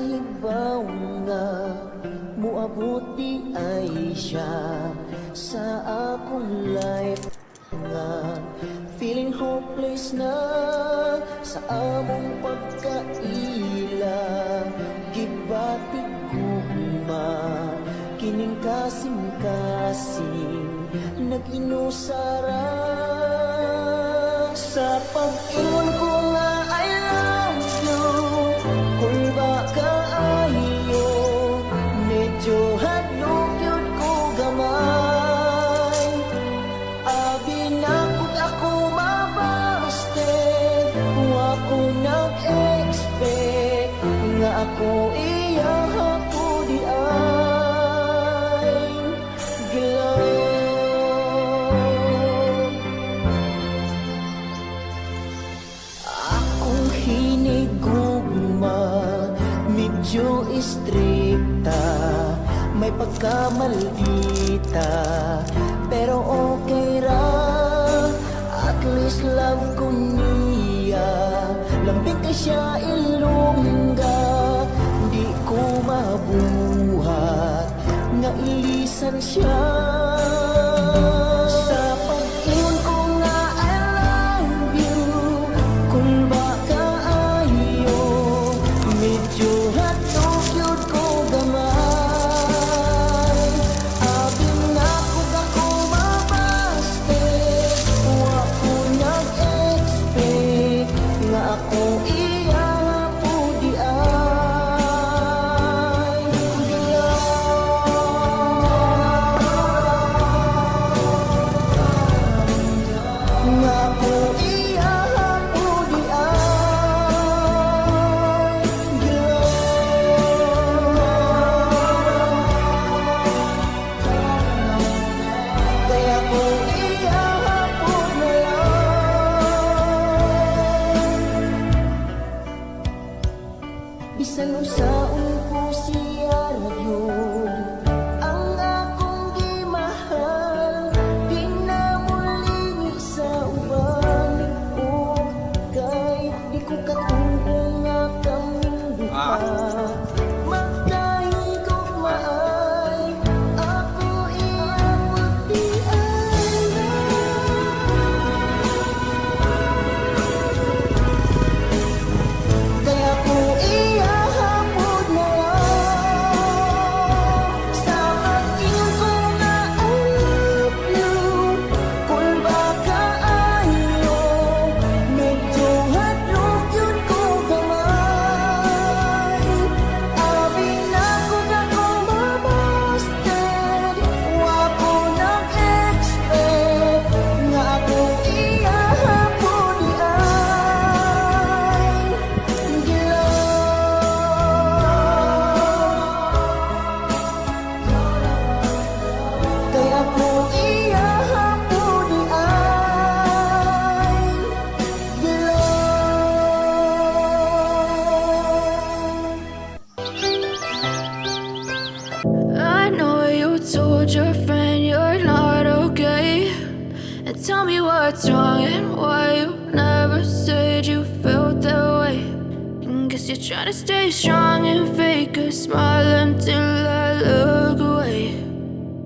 Kahibaw nga muabot diay siya sa akong life nga feeling hopeless na sa among pagkaila. Gibatik gugma kining kasing-kasing nag-inusara sa pag-ingon ko nga I love you. Kulba kaayo, medyo hadlok yun ko gamay. Abi na kung ako mabasted, wa ko nag-expect nga ako iya ko di ay gi-love. Akong hinigugma medyo istrikta, may pagkamaldita, pero okay ra. At least love ko niya. Lambing kay siya ilongga. Di ko mabuhat nga ilisan siya. Sa pag-ingon ko nga I love you, kulba kaayo, medyo hadlok yun ko gamay. Abi na kung ako mabasted, wa ko nag-expect nga ako iya po di ay gi-love. Nga ako iya po di ay gi-love. Kaya ko iya po na lang. Bisan unsaon ko siya ra gyud ang akong gimahal, di na mulingi sa uban. O kay di ko katuo nga kaming duha magkahigugmaay. Ako iya di ay. Kaya ko iya hapon na lang. Sa pag-ingon ko nga I love you, kulba kaayo, medyo hadlok yun ko gamay. Abi na kung ako mabasted, wa ko nag-expect nga ako iya hapon di ay gi-love. Kay ako iya hapon di ay gi-love. I know you told your friend you're not okay. And tell me what's wrong and why you never said you felt that way. And guess you're trying to stay strong and fake a smile until I look away.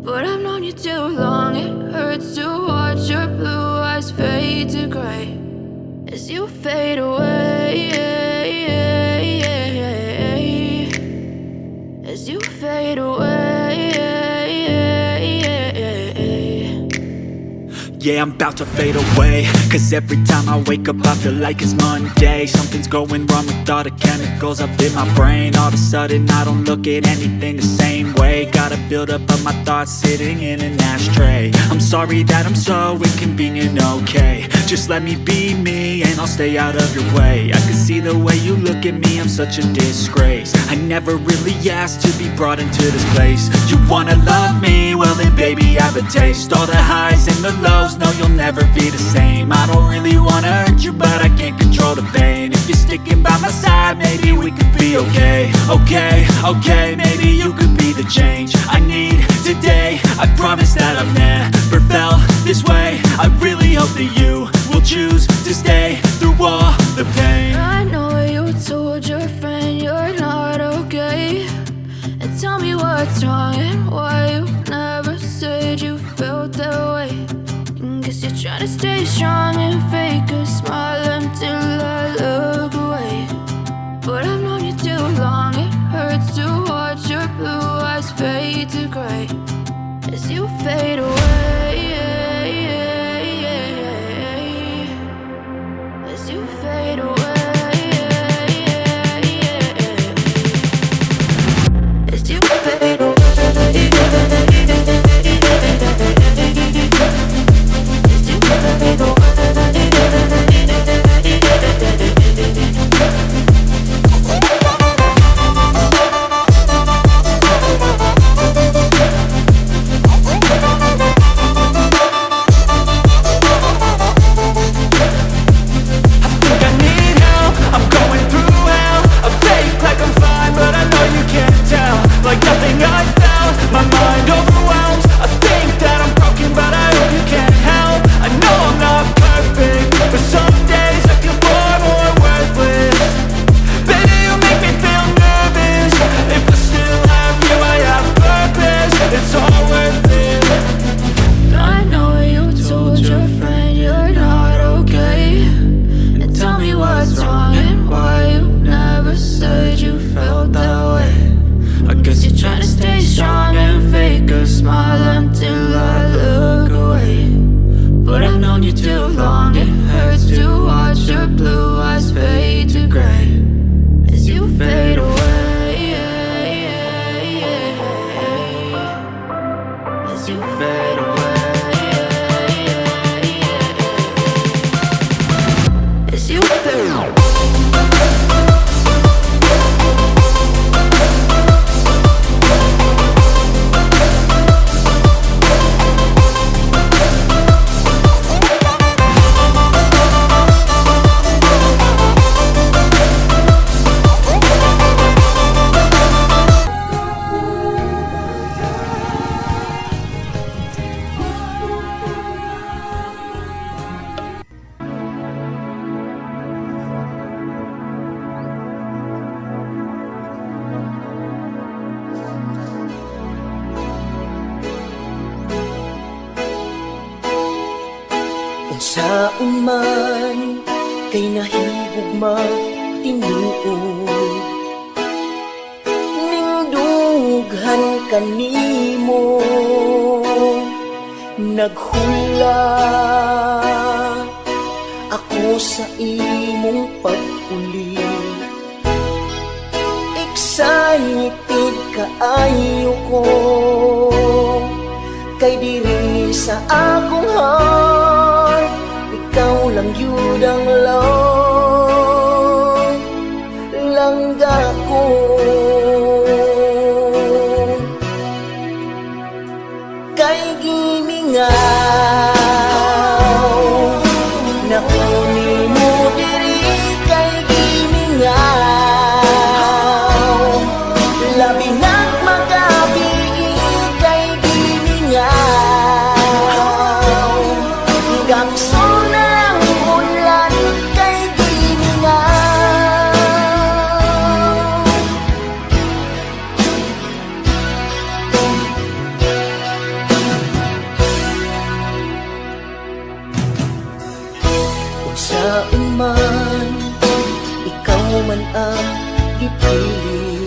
But I've known you too long, it hurts to watch your blue eyes fade to gray as you fade away. As you fade away. Yeah, I'm about to fade away. 'Cause every time I wake up, I feel like it's Monday. Something's going wrong with all the chemicals up in my brain. All of a sudden, I don't look at anything the same way. Gotta build up of my thoughts sitting in an ashtray. I'm sorry that I'm so inconvenient, okay? Just let me be me and I'll stay out of your way. I can see the way you look at me, I'm such a disgrace. I never really asked to be brought into this place. You wanna love me? Well then, baby, I have a taste. All the highs and the lows, no, you'll never be the same. I don't really wanna hurt you, but I can't control the pain. If you're sticking by my side, maybe we could be okay. Okay, maybe you could be the change I need today. I promise that I've never felt this way. I really hope that you will choose to stay through all the pain. I know you told your friend you're not okay. and why you never said you felt that way. And guess you're trying to stay strong and fake a smile until I look away. But I've known you too long, it hurts to watch your blue eyes fade to gray as you fade away. As you fade away. As you fade away. As you fade away. I think I need help, I'm going through hell. I fake like I'm fine, but I know you can't tell. Like nothing I felt, my mind overwhelms. I think that I'm broken, but I hope you can't help. I know I'm not perfect, but some days I feel far more worthless. Baby, you make me feel nervous. If I still have you, I have purpose. It's all worth it. I know you told your friend you're not okay. And tell me what's wrong and why you never said you felt that way. I guess you're trying to stay strong and fake a smile until I look away. But I've known you too long, it hurts to watch your blue eyes fade to gray as you fade away. As you fade away. As you fade away. Unsaon man kay nahigugma tinuod, ningdughan kanimo naghula ako sa imong pag-uli. Excited kaayo ko kay diri sa akong heart ikaw lang yun ang love, langga ko. Kay gimingaw na ko nimo diri, kay gimingaw labi na'g magabi, kay gimingaw gakso na ang ulan, kay gimingaw. Unsaon man ikaw man ang gipili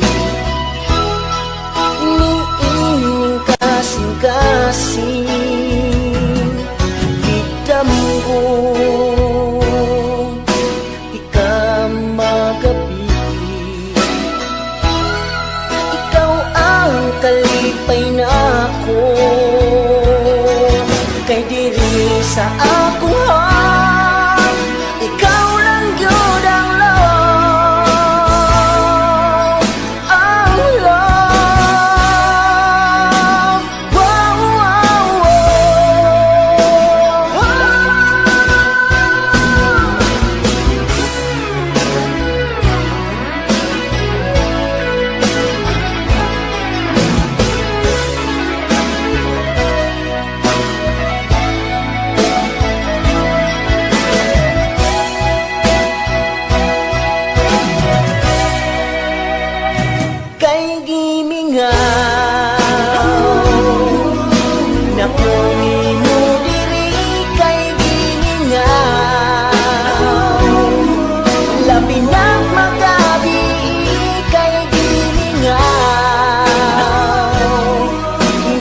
niining kasing-kasing gidamgo di ka magabi. Ikaw ang kalipay nako kay diri sa akong heart ikaw lang gyud ang love, ang love. Wow.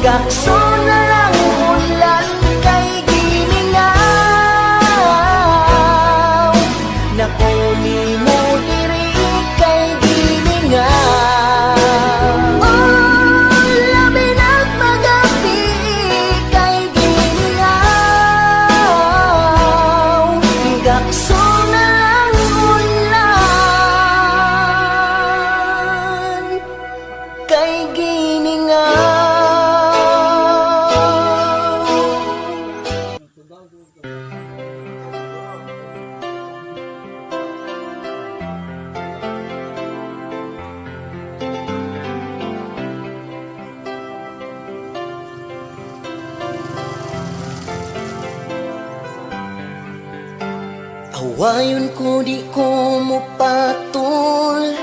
Gakso na lang ulan kay gimingaw. Nako nimo diri kay gimingaw. Oh, labi na'g magabi kay gimingaw. Gakso na lang ulan kay gimingaw. Awayon ko, di ko mo patul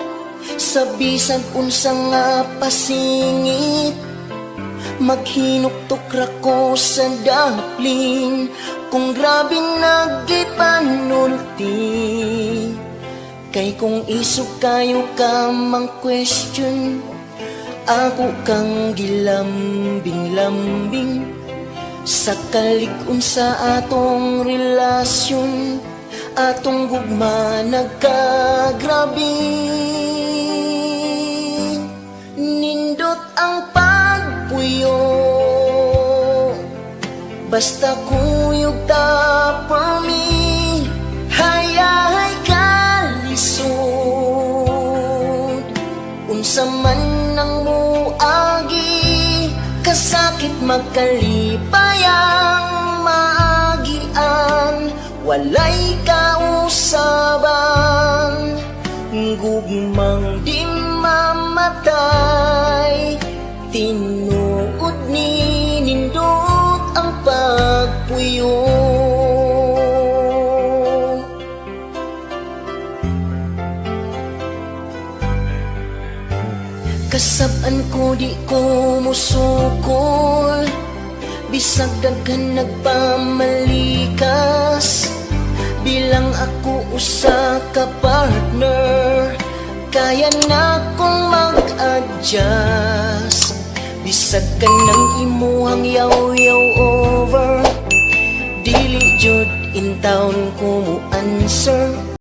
sa bisag unsa nga pasingit. Maghinuktok ra ko sa daplin kung grabe nagipanulti. Kay kung isog kayo ka mang question, ako kang gilambing-lambing. Sa kalig-on sa atong relasyon, atong gugma nagkagrabe. Nindot ang pagpuyo, basta kuyog ta permi. Hayahay kalisod, unsa man ang muagi. Kasakit magkalipayang maagian, walay kausaban. Gugmang di mamatay, tinuod ni nindot ang pagpuyo. Kasab-an ko, di ko musukol, bisag daghan nagpamalikas. Bilang ako usa ka partner, kaya na kong mag-adjust. Bisag ka ng imuhang yaw-yaw over, dili jud in town ko mo answer.